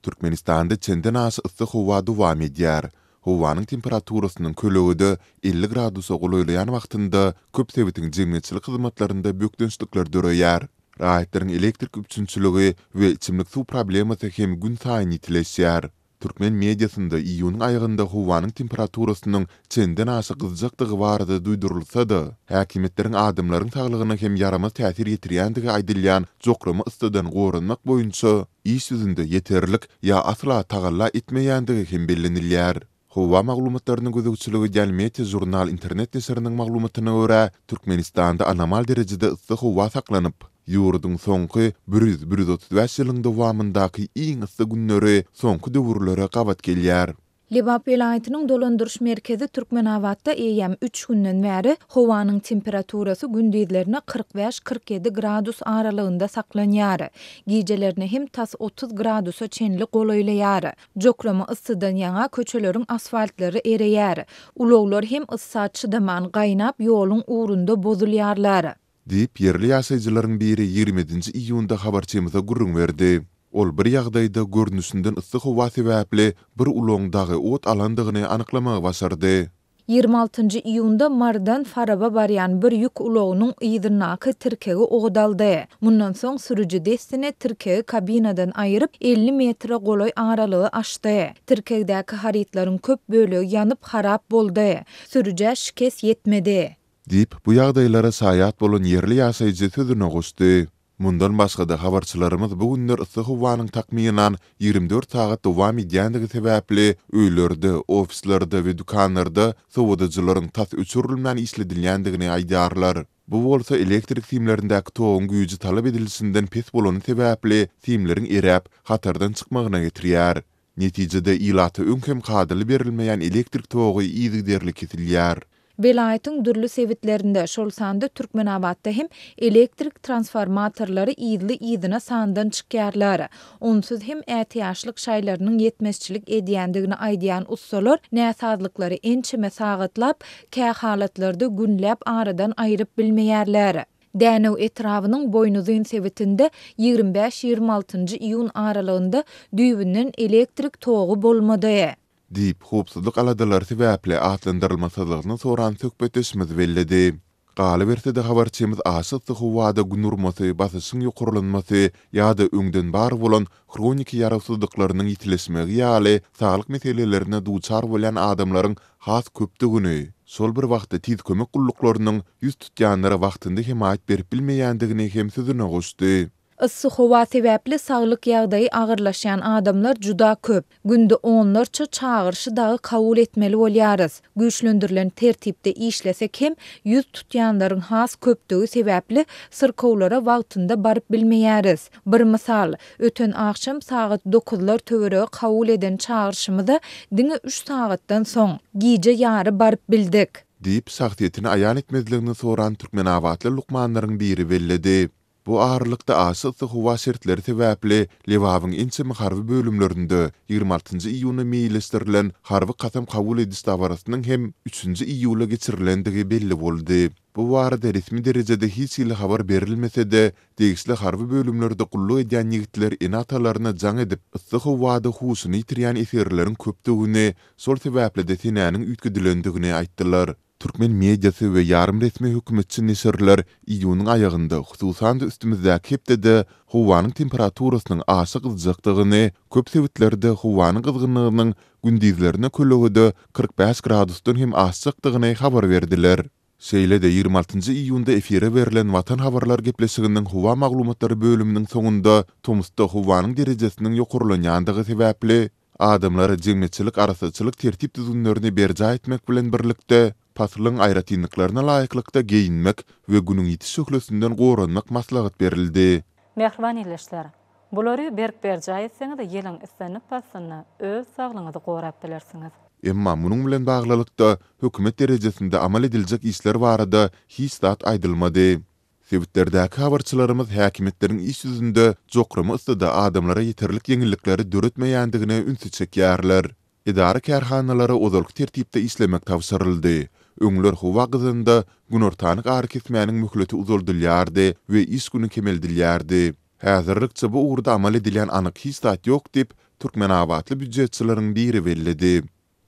Türkmenistanda çenden-aşa yssy howa dowam edýär. Howanyň temperaturasynyň kölegede 50 gradusa golaýlaýan wagtynda köp sebitiň jemgyýetçilik hyzmatlarynda bökdençlikler döreýär. Raýatlaryň elektrik üpjünçiligi we içimlik suw problemasy hem günsaýyn ýitileşýär. Türkmen mediasynda iýunyň aýagynda howanyň temperaturasynyň çenden aşa gyzjakdygy barada duýdurylsa-da, häkimiýetleriň adamlaryň saglygyna hem ýaramaz täsir ýetirýändigi aýdylýan jokrama yssydan goranmak boýunça iş ýüzünde ýeterlik ýa asla tagalla etmeýändigi hem bellenilýär. Howa maglumatlaryna gözegçilik edýän Meteožurnal internet neşiriniň maglumatyna görä, Türkmenistanda anomal derejede yssy howa saklanyp, ýurduň soňky 100-135 ýylyň dowamyndaky iň yssy günleri soňky döwürlere gabat gelýär. Lebap welaýatynyň dolandyryş merkezi Türkmenabatda eýýäm üç günden bäri howanyň temperaturasy gündizlerine 45-47 gradus aralygynda saklanýar. Gijelerine hem tas 30 gradusa çenli golaýlaýar. Jokrama yssydan ýaňa köçeleriň asfaltlary ereýär. Ulaglar hem yssa çydaman gaýnap ýoluň ugrunda bozulýarlar. Diýip, ýerli ýaşaýjylaryň biri 27-nji iýunda habarçymyza gürrüň berdi. Ol bir ýagdaýda görnüşinden yssy howa sebäpli bir ulagyň dagy ot alandygyny anyklamagy başardy. 26-njy iýunda Marydan Faraba barýan bir ýük ulagynyň yzyndaky tirkegi ot aldy. Mundan soň sürüji dessine tirkegi kabinadan aýyryp, 50 metre golaý aralygy aşdy. Tirkegdäki harytlaryň köp bölegi ýanyp, harap boldy. Sürüjä şikes ýetmedi. Diýip, bu ýagdaýlara şaýat bolan ýerli ýaşaýjy sözüne goşdy. Mundan başga-da, habarçylarymyz bu günler yssy howanyň takmynan 24 sagat dowam edýändigi sebäpli, öýlerde, ofislerde we dükanlarda sowadyjylaryň tas öçürilmän işledilýändigini aýdýarlar. Bu bolsa elektrik simlerindäki toguň güýji talap edilişinden pes bolany sebäpli, simleriň eräp, hatardan çykmagyna getirýär. Netijede, ilata öň hem kadaly berilmeýän elektrik togy yzygiderli kesilýär. Welaýatyň dürli sebitlerinde, şol sanda Türkmenabatda hem elektrik transformatorlary yzly-yzyna sandan çykýarlar. Onsuz hem ätiýaçlyk şaýlarynyň ýetmezçilik edýändigini aýdýan ussalar näsazlyklary ençeme sagatlap, kähalatlarda günläp aradan aýryp bilmeýärler. Dänew etrabynyň Boýnuzyn sebitinde 25-26 altynjy iýun aralygynda düýbünden elektrik togy bolmady. Diýip, howpsuzlyk aladalary sebäpli atlandyrylmasyzlygyny soran söhbetdeşimiz belledi. Galyberse-de, habarçymyz aşa yssy howada gün urmasy, basyşyň ýokarlanmasy ýa-da öňden bar bolan hroniki ýarawsyzlyklarynyň ýitileşmegi ýaly saglyk meselelerine duçar bolýan adamlaryň has köpdügini, şol bir wagtda tiz kömek gulluklarynyň ýüz tutýanlara wagtynda hemaýat berip bilmeýändigini hem sözüne goşdy. Yssy howa sebäpli saglyk ýagdaýy agyrlaşýan adamlar juda köp. Günde onlarça çagyryşy dagy kabul etmeli bolýarys. Güýçlendirilen tertipde işlesek hem, ýüz tutýanlaryň has köpdügi sebäpli syrkawlara wagtynda baryp bilmeýäris. Bir mysal, öten agşam sagat dokuzlar töweregi kabul eden çagyryşymyza diňe üç sagatdan soň, gije ýary baryp bildik. Diýip, şahsyýetini aýan etmezligini soran türkmenabatly lukmanlaryň biri belledi. Bu aralykda aşa yssy howa şertleri sebäpli Lebabyň ençeme harby bölümlerinde 26 njy iýuna meýilleşdirilen harby kasam kabul ediş dabarasynyň hem üçünji iýula geçirilendigi belli boldy. Bu barada resmi derejede hiç hili habar berilmese-de, degişli harby bölümlerde gulluk edýän ýigitler ene-atalaryna jaň edip, yssy howada huşuny ýitirýän esgerleriň köpdügini, şol sebäpli-de senäniň üýtgedilendigini aýtdylar. Türkmen mediasy we ýarym resmi hökümetçi neşirler iýunyň aýagynda, hususan-da üstümizdäki hepdede howanyň temperaturasynyň aşa gyzjakdygyny, köp sebitlerde howanyň gyzgynlygynyň gündizlerine kölegede 45 gradusdan hem aşjakdygyny habar berdiler. Şeýle-de 26-njy iýunda efire berlen Watan habarlar gepleşiginiň howa maglumatlary bölüminiň soňunda tomusda howanyň derejesiniň ýokarlanýandygy sebäpli, Adamlara jemgyýetçilik arassaçylyk tertip-düzgünlerini berjaý etmek bilen birlikde, paslyň aýratynlyklaryna laýyklykda geýinmek we Günüň ýiti şöhlesinden goranmak maslahat berildi. Mähriban ildeşler! Bulary berk berjaý etseňiz, ýylyň islendik paslynda öz saglygyňyzy gorap bilersiňiz. Emma munuň bilen baglylykda, hökümet derejesinde amal ediljek işler barada hiç zat aýdylmady. Sebitlerdäki habarçylarymyz häkimiýetleriň iş ýüzünde jokrama yssyda adamlara ýeterlik ýeňillikleri döretmeýändigine ünsi çekýärler. Edara-kärhanalara ozalky tertipde işlemek tabşyryldy. Öňler howa gyzanda günortanyk arakesmäniň möhleti uzaldylýardy we iş güni kemeldilýärdi. Häzirlikçe bu ugurda amal edilýän anyk hiç zat ýok diýip, türkmenabatly býujetçileriň biri belledi.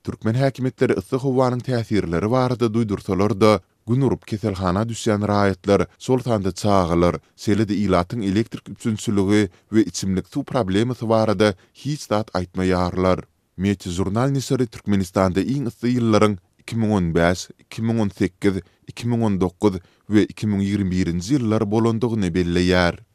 Türkmen häkimiýetleri yssy howanyň täsirleri barada duýdursalar-da, gün urup keselhana düşýän raýatlar, şol sanda çagalar, şeýle-de ilatyň elektrik üpjünçiligi we içimlik suw problemasy barada hiç zat aýtmaýarlar. Meteožurnal neşiri Türkmenistanda iň yssy ýyllaryň 2015, 2018, 2019 we 2021-nji ýyllar bolandygyny belleýär.